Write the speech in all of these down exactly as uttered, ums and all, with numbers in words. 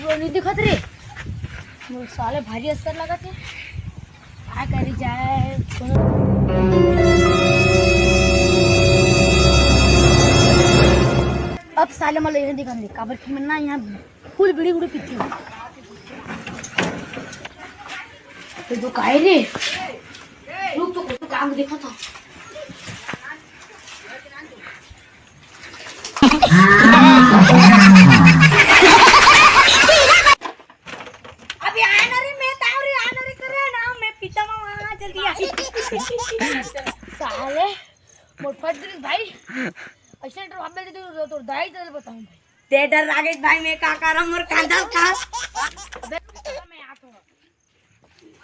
वो नहीं दिखत रे, वो साले भारी अस्तर लगत हे। का करी जाए? अब साले मन ल ये दिखन दे, काबर कि मैं ना यहाँ फुल बीड़ी उड़ी पीती हूँ। तो जो काहे रे, रुक तो, तो काम देखा था। अबे आ ना रे, मैं ताव रे, आ ना रे, कर रहा ना, मैं पीता हूँ, हाँ, जल्दी आ। साले, मोर फट गई भाई। ऐसे डर भाग दे, तो, तो दाई चल बताऊँ भाई। ते डर लागे भाई, मैं का करम, मोर कांदा का। अबे, मैं आता हूँ।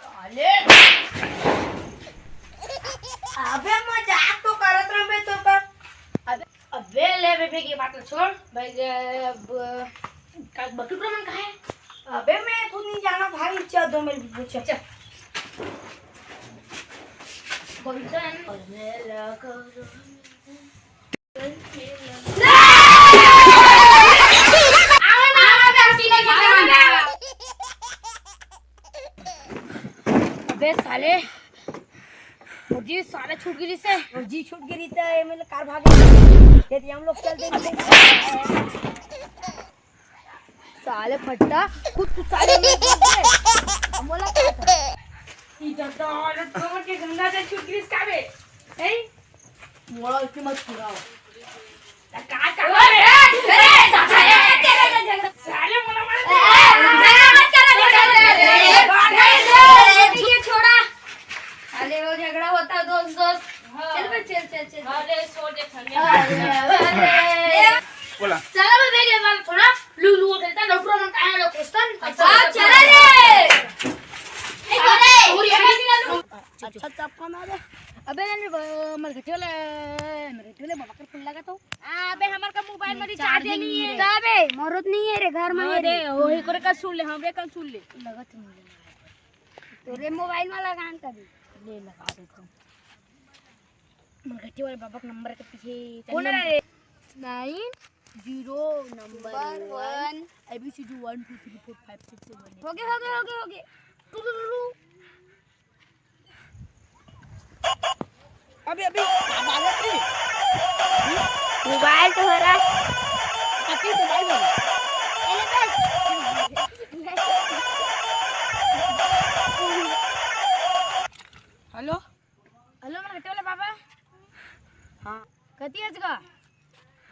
साले। अबे मजाक तो करत रहे बे तोर कर। अबे, अबे ले बे, बे, ये बात तो छोड़। भाई, ये अब का बकरी मन कहाँ है? अबे मैं खुद नहीं जाना भाई, चल दो मिनट पूछो। चल। बोलता है ना। अबे साले, मोर जी साले छूट गिरी से। मोर जी छूट गिरी त ये मेरे कार भागे। ये तो हम लोग चल देंगे। साले फट्टा, खुद तू साले में घुस गए। हम बोला क्या था? इधर तो औरत को के गंगा से छूट गिरी इसका बे। हैं? मोड़ा उसके मत छुड़ाओ। का, का, अरे, अरे, साले मोड़ा, मोड़ा। ए, ए, झगड़ा मत करो, झगड़ा मत करो। ये छोड़ा। अरे, वो झगड़ा होता है, दोस्त, दोस्त। हाँ। चल बे, चल, चल, चल। अरे, छोड़ दे, छोड़ दे। अरे, अरे। बोला। चलो बे, बेगे वाला थोड़ा लू लू खेलता, नौकरो मन काहे लोग दोस्तन। हाँ, चल रे। ए, अरे, अरे। अच्छा, तो आपका ना बे। अबे, ना, नहीं, ब-, मरघटी वाला, मरघटी वाला बाबा का फोन लगा तो। अबे, हमार का मोबाइल में रिचार्ज नहीं है। तबे, मरत नहीं है रे, घर में है रे। वही करे का सुन ले, हमरे का सुन ले। लगत नहीं है। तोरे मोबाइल में लगा न तभी। ले लगा देता हूँ। मरघटी वाले बाबा के नंबर के पीछे चल कौन नंबर। है? Nine zero number one. One. A B C D one two three four five six seven eight। हो गए, हो गए, हो गए, हो गए। टुरुरुरु। अभी, अभी, क्या बात है? मोबाइल तो हरा। अभी मोबाइल हरा। हेलो। हेलो, मरघटी वाला बाबा। हाँ। कति हस गा?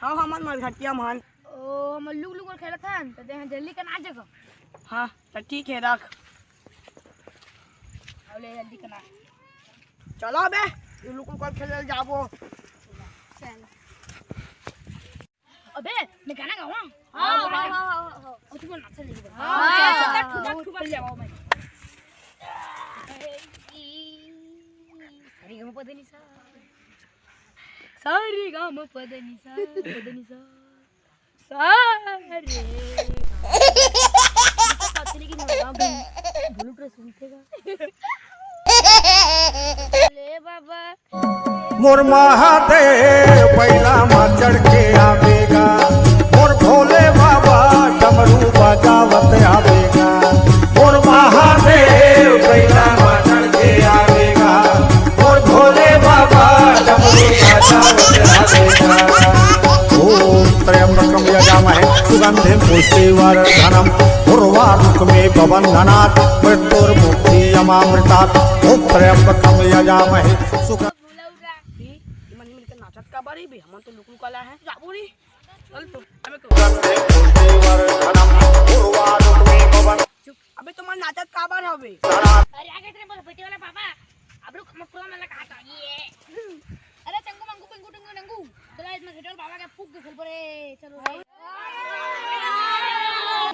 हाँ, हमन मरघटिया मन। ओ, हमन लुक लुक खेलत हन, त दे जल्दी कन आ जगा। हाँ, त ठीक है, रख। अब ले जल्दी कन आ। चलो बे, लुक लुक खेले जाबो। चल। अबे, मैं गाना गाऊं? हाँ, हाँ, हाँ, हाँ, हाँ। और तुम नाच लेके हाँ, हाँ, हाँ, हाँ। ठुका, ठुका ले आओ मैं। सारे गामा पा धा नी सा। सारे गामा पा धा नी सा, पा धा नी सा। सारे। पता नहीं कि नहीं, हाँ, बोलू ट्रस्ट सुनते का। ले बाबा। मोर महादेव बैला मा चढ़ के आवेगा, मोर भोले बाबा डमरू बजावत आवेगा। मोर महादेव बैला मा चढ़ के आवेगा, मोर भोले बाबा डमरू बजावत आवेगा। ओम त्र्यंबकम यजामहे सुगंधिम पुष्टिवर्धनम, उर्वारुकमेव बंधनात् मृत्युर्मुक्ति यमामृतात्। ओम त्र्यंबकम यजामहे सुगंध। ई, इमन मिलके नाचत काबर हे बे? हमन तो लुक लुक वाला है। जाबो रे। चल तो, हमें को। चुप। अबे तुमन नाचत काबर हवे? अरे आगे तेरे बोल बेटी वाला बाबा। अब रुक, मैं पूरा मन लगा था। ये। अरे चंगू मंगू पिंगू टिंगू नंगू। चला इसमें बेटी वाला बाबा के फूक के खेल पड़े। चलो रे।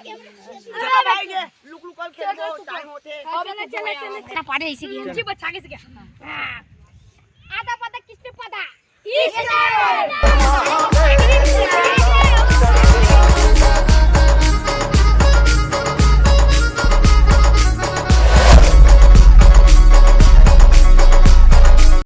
चलो भाई, ये लुक लुक खेल, टाइम होते। चलो, चलो, चलो। ना पाड़े इसी गेम। जी बच्चा किसी के। आधा पता किसने पता?